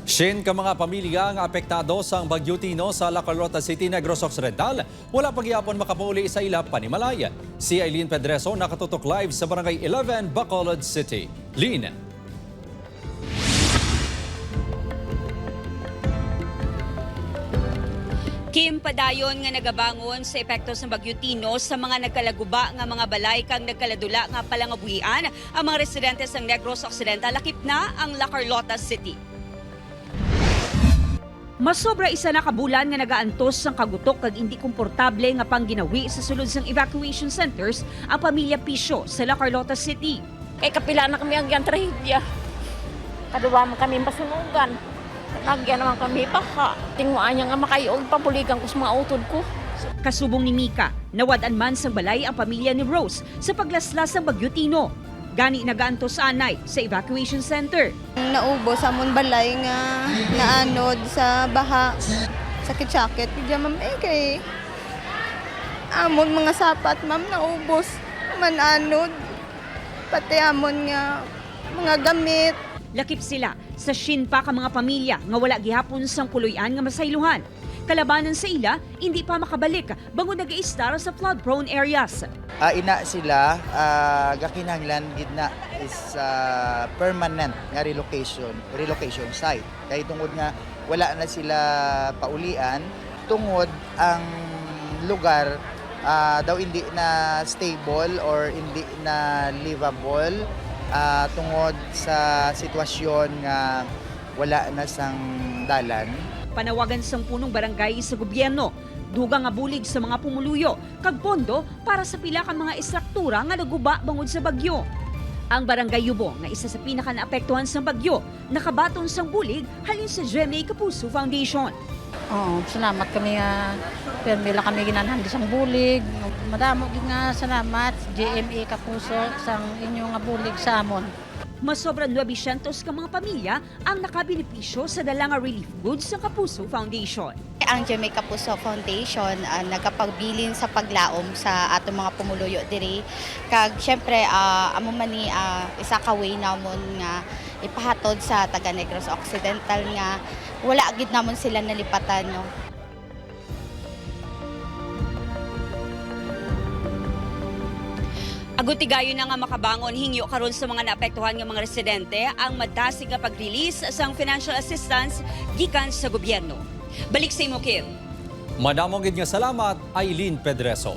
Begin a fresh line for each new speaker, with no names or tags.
100 ka mga pamilya nga apektado sang Bagyo Tino sa La Carlota City, Negros Occidental, wala pa gihapon makapauli sa ila panimalay. Si Eileen Pedreso nakatutok live sa Barangay 11, Bacolod City. Lynn.
Kim, padayon nga nagabangon sa epekto sa Bagyo Tino sa mga nagkalaguba nga mga balay kag nagkaladula nga palangabuhian ang mga residente sa Negros Occidental, lakip na ang La Carlota City. Masobra isa na kabulan nga nagaantos sang kagutok kag hindi komportable nga pangginawi sa sulod sang evacuation centers ang pamilya Pisio sa La Carlota City.
Kay kapila na kami ang trahedya. Kaduwa man kami masunugan. Nagyan naman kami baka. Tinguan niya nga makayog pabuligan ko sa mga utod ko.
Kasubong ni Mika, nawad-an man sang balay ang pamilya ni Rose sa paglaslas ng Bagyo Tino. Gani nagaantos anay sa evacuation center.
Naubo sa amon balay nga naanod sa baha. Sakit-sakit. Bigya, ma'am, eh kay amon mga sapat, ma'am, naubos. Mananod. Pati amon nga mga gamit.
Lakip sila sa shinpa ka mga pamilya nga wala gihapon sang puloy-an nga masayluhan. Kalabanan sa ila, hindi pa makabalik bangod nag-istar sa flood-prone areas.
Ina sila gakinahanglan gid na is permanent nga relocation relocation site kay tungod nga wala na sila paulian tungod ang lugar daw hindi na stable or hindi na livable tungod sa sitwasyon nga wala na sang dalan.
Panawagan sang punong barangay sa gobyerno, dugang nga bulig sa mga pumuluyo, kag pondo para sa pila ka mga estruktura nga naguba bangod sa bagyo. Ang barangay Yubong nga isa sa pinaka naapektuhan sang bagyo, nakabaton sang bulig halin sa GMA Kapuso Foundation.
Oo, salamat kami nga permi lang kami ginanhan di sang bulig. Madamo gid nga salamat GMA Kapuso sang inyo nga bulig sa amon.
Masobra 900 ka mga pamilya ang nakabenepisyo sa dala nga relief goods sa Kapuso Foundation.
Ang Jamaica Puso Foundation nagapagbilin sa paglaom sa atong mga pumuluyo diri kag syempre amo man ni isa ka way namon nga ipahatod sa taga Negros Occidental nga wala gid namon sila nalipatan, no.
Agutigayon na nga makabangon, hingyo karon sa mga naapektuhan nga mga residente ang madasig nga pag-release sang financial assistance gikan sa gobyerno. Balik sa imo, Kim.
Madamong gid nga salamat, Eileen Pedreso.